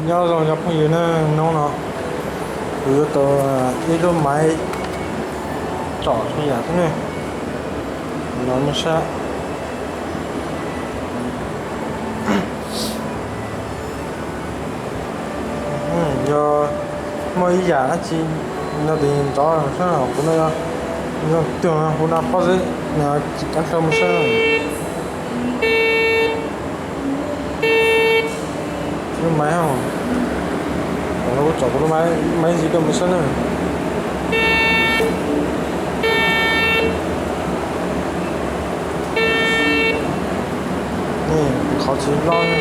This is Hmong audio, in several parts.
Nyob zoo cov phooj ywg na, hnub no kuv yuav tau ib lub maiv tsom tso yam thiab ne, los nej saib. Yog muaj ib yam dab tsi no tis ntxov saib, kuv no yog zoo tiag no, kuv no pob zeb, tsis kav hlau mus saib. Lub maiv, kuv tsom kuv lub maiv zis rau mus saib na. Qhov tsis loj na.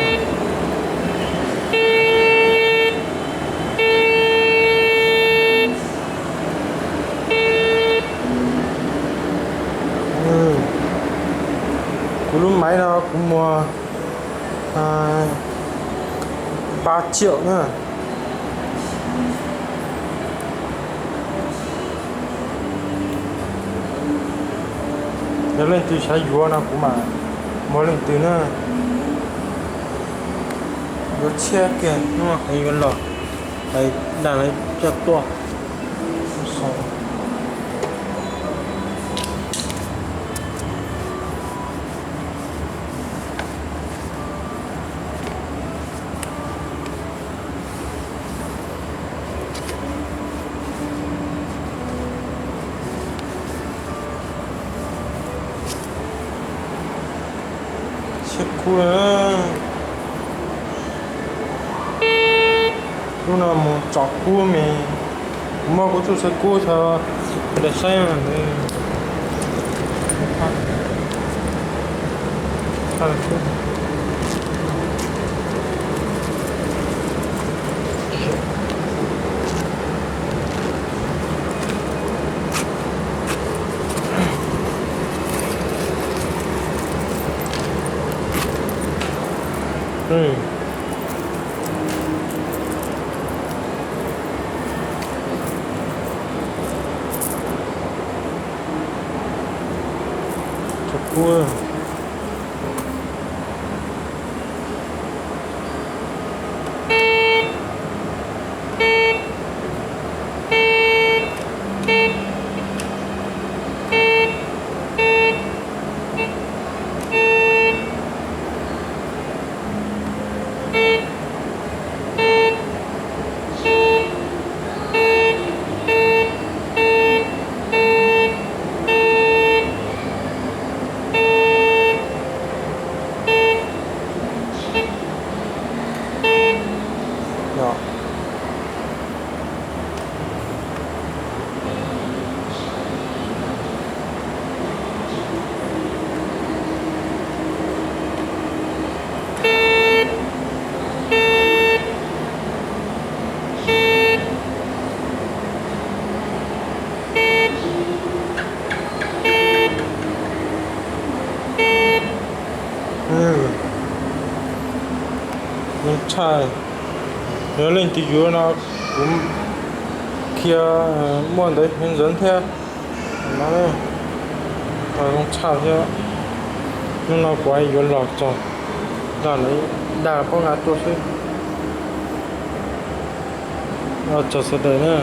Kuv lub maiv no kuv muag pab tsiaum na. Yog leej twg xav yuav no kuv mam muag leej twg na. Yuav tshiab kiag hnub no heev yuav los, hais dag lawv coj tuaj. Tshiab kub, lub no mus tsom kub me, kuv muab kuv txuj xaw kub tso rau saib. Tso kub. Zoo tshaj. Yog leej twg yuav no kuv qhia muaj ntawv hiv ntxawv thiab no, zoo tshaj thiab. Hnub no kuv yuav los txog, dag lawv dag pab nqa tuaj xwb. Txog sawv daws na.